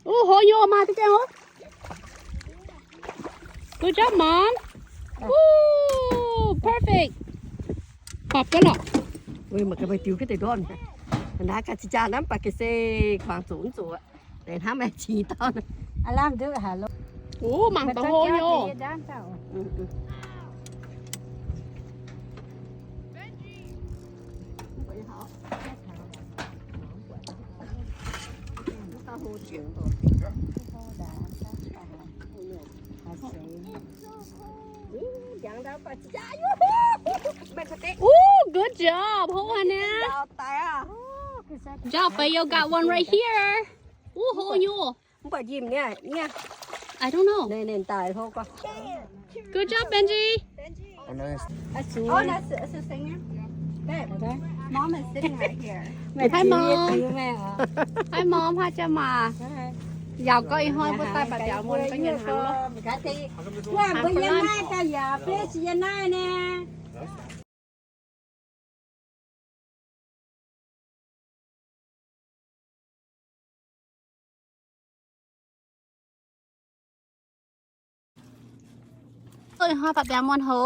Ooh, hlo nyei, maaih duqv gaengh oc. Good job, Mom. Ooh, perfect. Bapv gaax lorqc. Naaiv ga'naaiv ga'jaa naaiv mv baac ga'sie kuangx zuqc mv zuqc aqv. Deix hnamv maengx qiex dauh. Ooh, mangc daaih hlo nyei oc. Ooh, good job. Hlo haic naaiv. Good job, but you got one right here. Ooh, hlo nyei. Mv baac njimv niaa, niaa. I don't know. Ninh, ninh daaih hlo gorx. Good job, Benji. Oh, nice. Hi, Mom. Hi, Mom. Hi, Jama. Yaac gorngv ih hnoi mbuo daaih mbatc mbiauz muonh ga'nyiec hnangv loh. Ih hnoi mbatc mbiauz muonh hlo.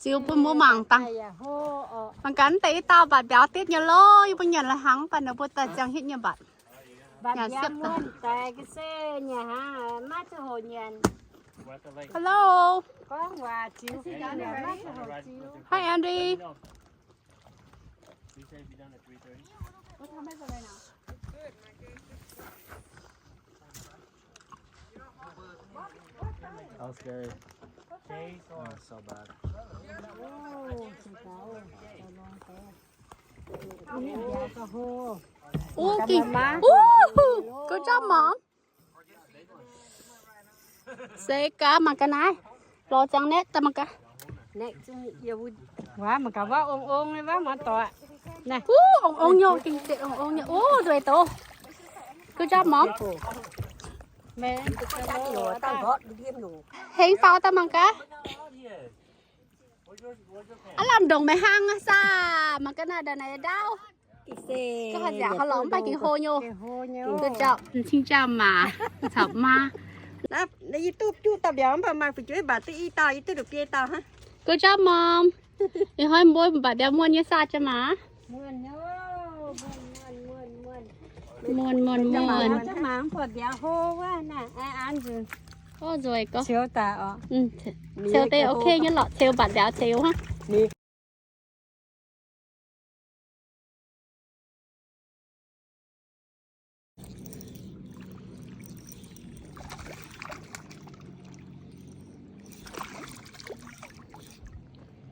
Ziux bun mbuo mangc dangh. Mangc gaax deix i dauh mbatc mbiauz ditv nyei loh, yie mbuo nyanc la'hnaangx, mv baac ninh mbuo daaih ziangh hitv nyei mbatc. Hello. Hi, Andy. That was scary. Oh, so bad. Ooh, good job, Mom. Se gaax mangc gaax naaiv. Lorz ziangx naeqv daaih mangc gaax. Wuov mangc gaax wuov ong ong wuov muoz-doic. Wuov ong ong nyei, gengh deix ong ong nyei. Wuov nzueic doz. Good job, Mom. Hengx faaux daaih mangc gaax. Aav lamh ndongc meih hlang aqv saah? Mangc gaax naaiv ndongc naaiv ndau. Gaax haaix nziaauc haaix lorqc mv baac gengh hlo nyei. Good job. Cing jaa maah, caux maa. Yie duqv juqv dauh mbiauz mv baac maaih fu'jueiv mbatc duqv i dauh, yie duqv nduqc biei dauh hnangv. Good job, Mom. Ih hnoi mbuo mbatc mbiauz muonh nyei saah, jaa maah? Muonh, muonh, muonh. Orv, nzueic gorx. Ceux daaih orqc. Ceux deix ok nyei lorqc, ceux mbatc mbiauz ceux hnangv.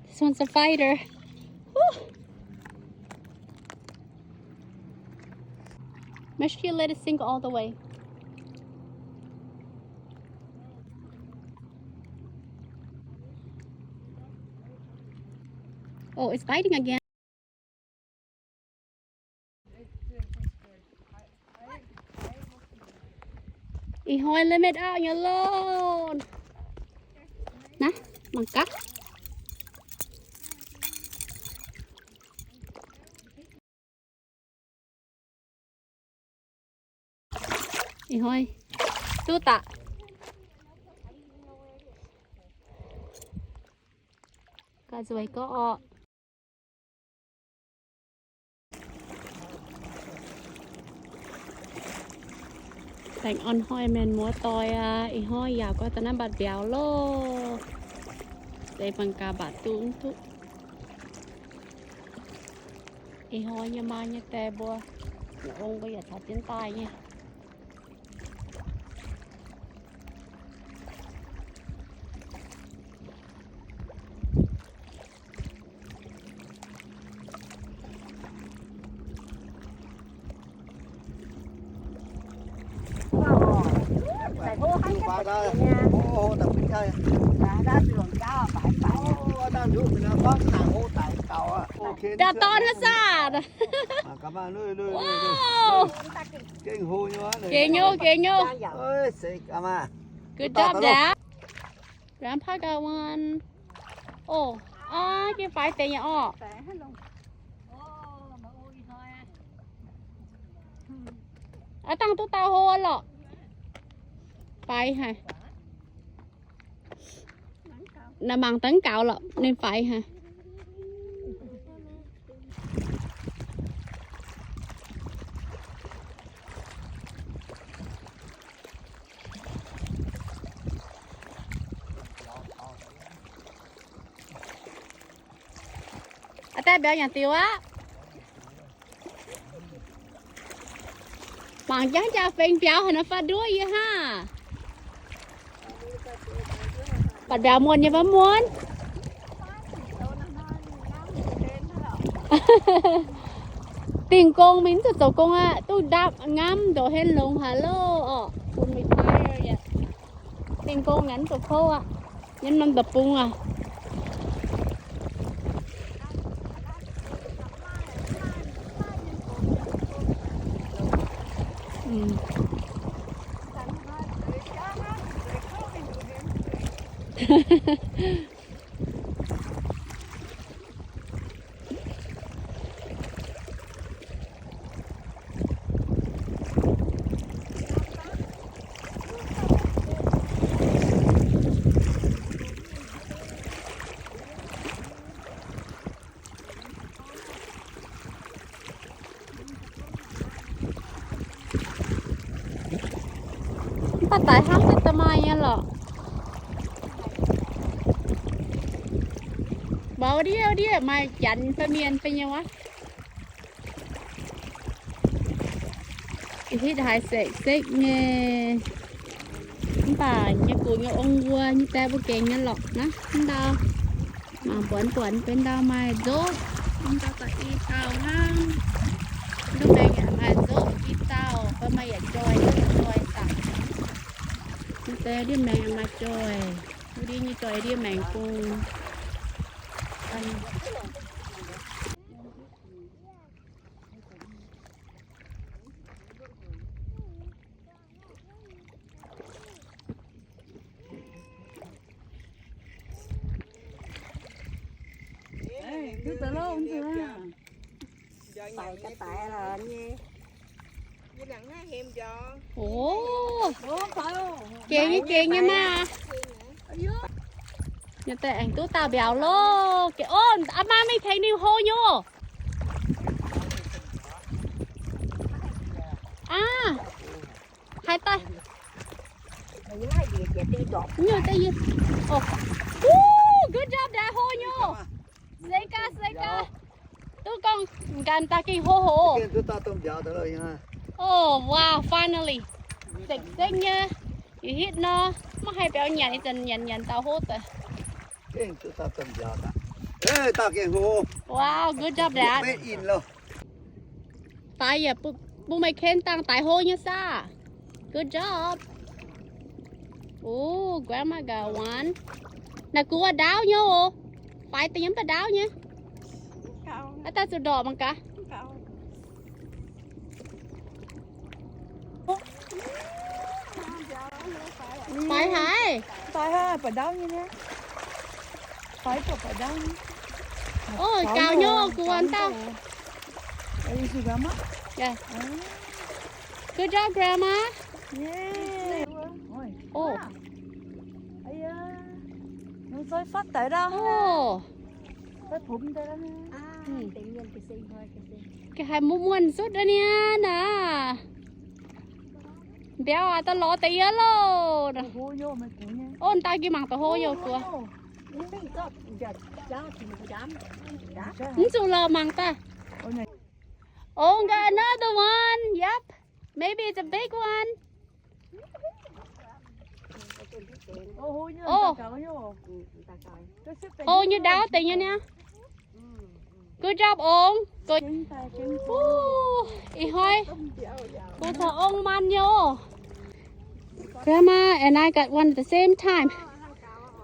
This one's a fighter. Woo! Make sure you let it sink all the way. Oh, it's biting again. Ih hnoi limit out nyei loh. Naaiv, mangc gaax. Ih hnoi duqv daaih. Ga'nzueic gorx orqc. Laengz orn hnoi mienh muoz-doic aac, ih hnoi yaac gorngv daaih naaiv mbatc mbiauz loh. Deix mangc gaax mbatc duqv mv duqv. Ih hnoi nyei maa nyei die mbuo, ong mbuo yaac caux jienv daaih nyei. Daaih dorn haaix saah? Gengh hlo nyei, gengh hlo. Good job, Dad. Grandpa got one. Oh, aa, gengh faix deix nyei orqc. Aav dangh duqv dauh hlo lorqc. Faix haic. Naaiv mangc dangv gaux lorqc, ninh faix haic. Aav daaih mbiauz nyanc diuh aqv. Mangc jangv jaa-feng biaux haic nor, faah nduov yie hnangv. Buatc mbiauz muonc nyei maiv muonc. Dingh gong mingh zuqc zoux gong aqv, duqv ndapv ngamv ndoqc hen longx haic loh orqc, bun meih taaix yaac. Dingh gong naaic mv zoux kouv aqv. Yiem norm deic-bung aqv. Mv baac daaih hnangv daaih da'maaih nyei lorqc. Mbuo ndiev ndiev maaih janx fai mienh fai nyei wuov. Hitv haiz sekv-sekv nyei. Mv baac nyei gux nyei ong wuo nyei die mbuo gengh nyei lorqc naaiv. Mv ndau mangc buonc buonc benx ndau maaih nzoqv. Mv ndau daaih i dauh hnangv. Ndau maengx yaac maaih nzoqv i dauh, fai maaih yietc joih, yietc joih daaih. Mv deix ndiev maengx maaih joih. Wuov ndiev nyei joih ndiev maengx bung. Ov, gengh nyei, gengh nyei maah. Yie daaih aengx duqv dauh mbiauz loh. Gengh, ov, aa maa mingh tengx ninh hlo nyei. Aa, haaix daaih. Good job, daaih hlo nyei. Seix gaax, seix gaax. Duqv gorngv ganh daaih gengh hlo hoc. Oh, wow, finally. Sekv-sekv nyei. Ih hitv nor, maiv haih biaux nyanc, ih zanc nyanc nyanc dauh hlo daaih. Wow, good job, Dad. Faix yaac bun meih ken dangh daic hlo nyei saah? Good job. Ooh, Grandma got one. Naaic gu'nguaaz ndaauv nyei oc. Faix deix yiem daaih ndaauv nyei. Aav daaih zuqc ndorqc mangc gaax. Faix haic. Faix haic, buatc ndaauv nyei niaa. Faix buatc buatc ndaauv nyei. Ov, gaux nyei, gu'nguaaz dauh. Good job, Grandma. Ov. Ov. Ga'haiz muonz-muonz sutv aqv niaa naaic. Mbiauz aac, daaih lorz deix yie loh. Ov, dauh gengh mangc da'hlo youh guoqv. Mv zuqc lorqc, mangc daaih. Oh, got another one. Yep. Maybe it's a big one. Ov, hlo nyei ndaauv deix nyei niaa. Good job, ong. Ih hnoi gu'nguaaz caux ong maan nyei oc. Grandma and I got one at the same time.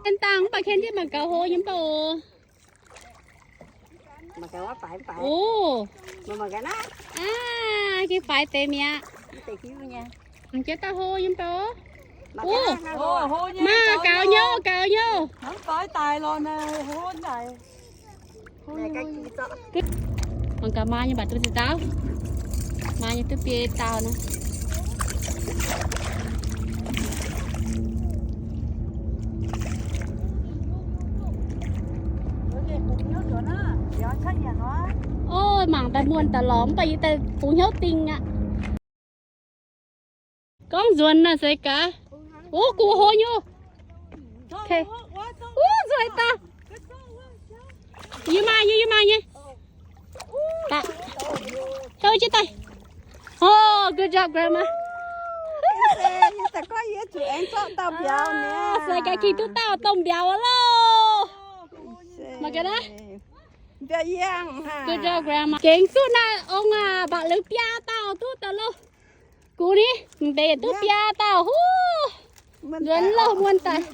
Ken dangh mv baac ken ndiev mangc gaax hlo nyei mv baac oc. Ov, aa, gengh faix deix mi'aqv. Mangc jienv dauh hlo nyei mv baac oc. Ov, maa, gaux nyei, gaux nyei. Mangc gaax maa nyei mv baac duqv ziex dauh. Nyei duqv biei dauh nor. Ov, mangc daaih muonh daaih lorz, mv baac yie daaih bungx hnyouv dingh aqv. Gorngv nzuonx naaic se gaax. Ov, gu'ho nyei. Ov, nzueic daaih. Yie maaih nyei, yie maaih nyei. Heuc jienv daaih. Oh, good job, Grandma. Se gaax, kingx duqv dauh domh mbiauz loh. Mangc gaax naaiv. Good job, Grandma. Gengh duqv naaiv ong aac, mbaac liuz biaa dauh duqv daaih loh. Gux ni, mv deix duqv biaa dauh huv. Nzuonx loh muonh daaih.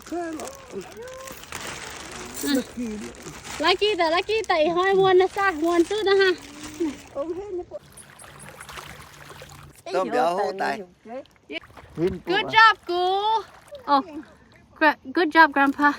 Lucky daaih, lucky daaih ih hnoi muonh naaiv saah, muonh duqv naaiv haah. Domh mbiauz hoqc daaih. Good job, gux. Oh, gra-, good job, Grandpa.